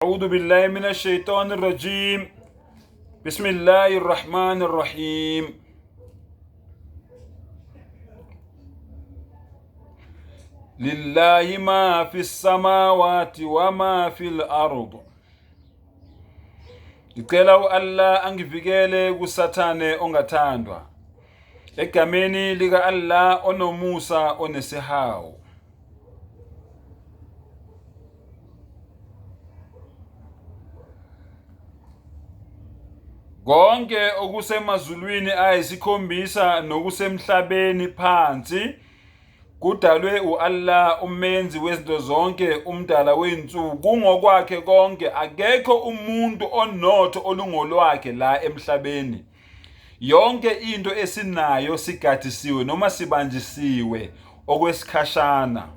أعوذ بالله من الشيطان الرجيم بسم الله الرحمن الرحيم لله ما في السماوات وما في الأرض Ngicela u-Allah angivikele kuSathane ongathandwa. Egameni lika-Allah onomusa onesihawu. Konke okusemazulwini ayisikhombisa nokusemhlabeni phansi kudalwe u-Allah umenzi wezinto zonke umdala wezinsuku kungokwakhe konke akekho umuntu onotho olungolwakhe la emhlabeni yonke into esinayo sigadisiwe noma sibanjisiwe okwesikhashana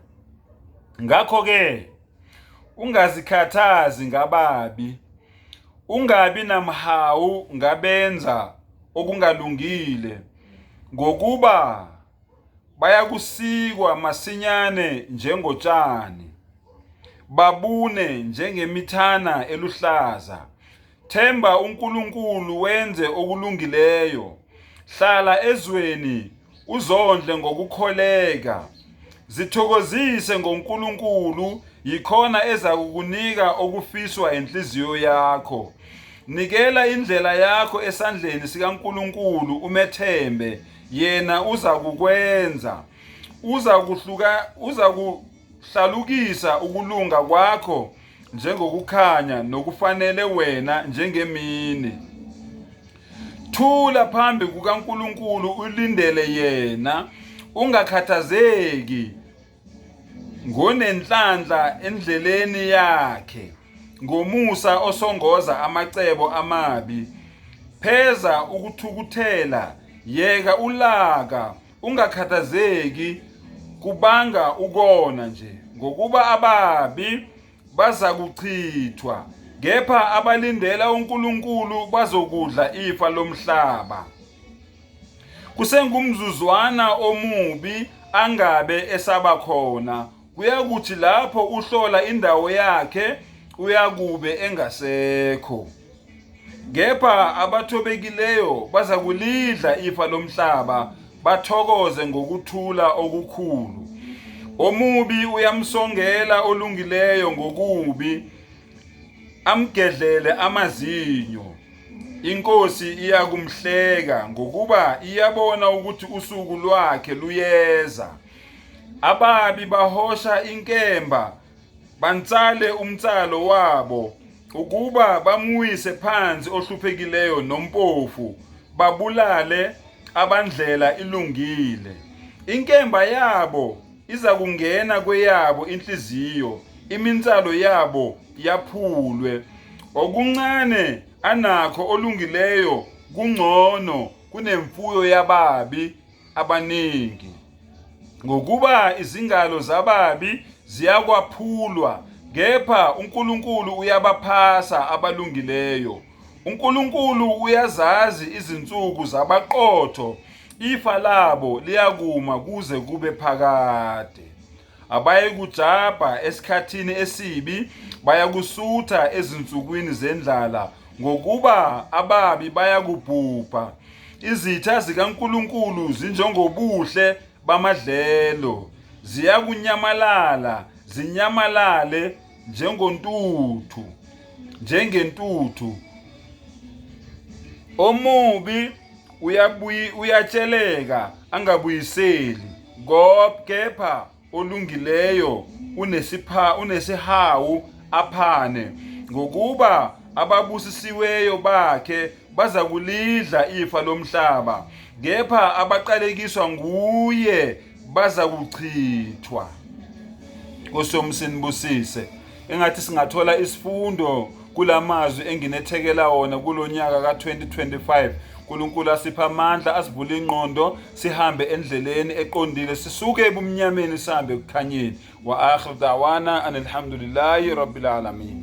ngakho-ke ungazikhathazi ngababi ungabi namhawu ngabenza okungalungile ngokuba Bayakusikwa masinyane njengotshani, babune njengemithana eluhlaza. Themba uNkulunkulu wenze okulungileyo. Hlala ezweni uzondle ngokukholeka. Zithokozise ngoNkulunkulu yikhona ezakukunika okufiswa inhliziyo yakho. Nikela indlela yakho esandleni sikaNkulunkulu umethembe yena uza kukwenza uza kuhluka uza kuhlalukisa ukulunga kwakho njengokukhanya nokufanele wena njengemini thula phambi kukaNkuluNkulu ulindele yena ungakhathazeki ngonenhlanhla endleleni yakhe ngomusa osongoza amacebo amabi pheza ukuthukuthela yeka ulaka ungakhathazeki kubanga ukona nje ngokuba ababi bazakuchithwa kepha abalindela uNkulunkulu bazokudla ifa lomhlaba Kusengumzuzwana omubi angabe esaba khona, kuyakuthi lapho uhlola indawo yakhe uyakube engasekho. Kepha abathobekileyo bazakulidla ifa lomhlaba, bathokoze ngokuthula okukhulu. Omubi uyamsongela olungileyo ngokubi, amgedlele amazinyo. Inkosi iyakumhleka ngokuba iyabona ukuthi usuku lwakhe luyeza. Ababi bahosha inkemba bansale umnsalo wabo ukuba bamwise phansi ohluphekileyo nompofu babulale abandlela ilungile. Inkemba yabo iza kungena kweyabo inhliziyo, iminsalo yabo yaphulwe. Okuncane anakho olungileyo kungcono kunemfuyo yababi abaningi. Ngokuba izingalo zababi ziyakwaphulwa, kepha uNkulunkulu uyabaphasa abalungileyo. UNkulunkulu uyazazi izinsuku zabaqotho, ifa labo liyakuma kuze kube phakade. Abayikujabha esikhathini esibi, bayakusutha ezinsukwini zendlala, ngokuba ababi bayakubhubha. Izitha zikaNkulunkulu zinjengobuhle bamadlelo, ziyakunyamalala, zinyamalale njengontuthu, njengentuthu. Omubi uyatsheleka angabuyiseli, kepha olungileyo unesipha unesihawu aphane ngokuba ababusisiweyo bakhe bazakulidla ifa lomhlaba kepha abaqalekiswa nguye bazakuchithwa. Nkosi yomi sinibusise. Engathi singathola isifundo kulamazwi enginethekela wona kulonyaka ka-2025. uNkulunkulu asiphe amandla, asivule ingqondo, sihambe endleleni eqondile, sisuke ebumnyameni sihambe ekukhanyeni. Wa akhir da'wana anilhamdulillahi rabbil alamin.